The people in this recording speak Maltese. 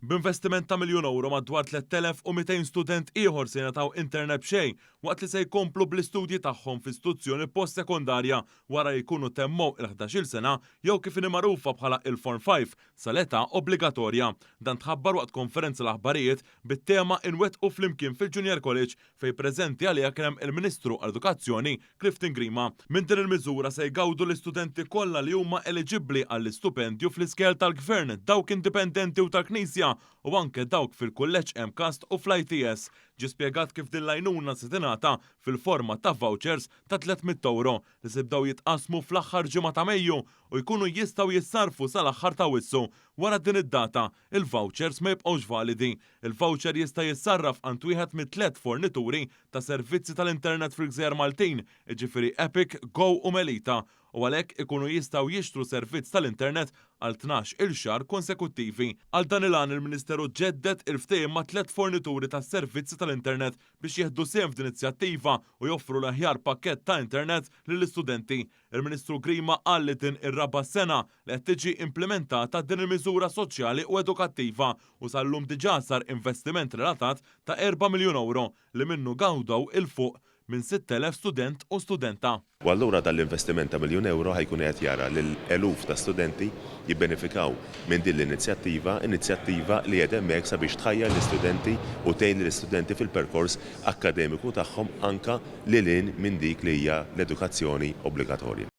B'investiment ta' miljun ewro madwar 3,200 student ieħor se jingħataw internet b'xejn waqt li se jkomplu bl-istudji tagħhom f'istituzzjoni post-sekondarja wara li jkunu temmew il-ħdax-il sena jew kif inhi magħrufa bħala il-Form Five sal-età obbligatorja. Dan tħabbar waqt konferenza l-aħbarijiet bit-tema Inwettqu Flimkien fil-Junior College fejn preżenti għaliha kien hemm il-Ministru għall-Edukazzjoni Clifton Grima. Minn din il-miżura se jgawdu l-istudenti kollha li huma eliġibbli għall-istupendju fl-iskejjel tal-Gvern, dawk indipendenti u tal-Knisja u anke dawk fil-Kulleġġ MCAST u fl-ITS. Ġie spjegat kif din l-għajnuna se tingħata fil-forma ta' vouchers ta' 300 ewro li se jibdew jitqassmu fl-aħħar ġimgħa ta' Mejju u jkunu jistgħu jissarrfu sal-aħħar ta' Awwissu. Wara din id-data, il-vouchers ma jibqgħux validi. Il-voucher jista' jissarraf għand wieħed mit-tliet fornituri ta' servizzi tal-internet fil-gżejjer Maltin, jiġifieri Epic, Go u Melita, u għalhekk ikunu jistgħu jixtru servizz tal-internet għal 12-il xahar konsekuttivi. Għal dan il-għan il-Ministeru ġedded il-ftehim ma' tliet fornituri ta' servizzi tal-internet biex jieħdu sehem f'din-inizjattiva u joffru l-aħjar pakkett ta' internet lill-istudenti. Il-Ministru Grima qal li din ir-raba' sena li qed tiġi implimentata din il-miżura soċjali u edukattiva u sal-lum diġà sar investiment relatat ta' erba' miljun ewro li minnu gawdew 'il fuq minn 6,000 student u studenta. U allura dan l-investiment ta' miljun ewro ħa jkun qiegħed jara lil eluf ta' studenti jibbenefikaw minn din l-inizjattiva, inizjattiva li qiegħda hemmhekk sabiex tħajjar l-istudenti u tgħin lill-istudenti fil-perkors akkademiku tagħhom anke lil hinn minn dik li hija l-edukazzjoni obbligatorja.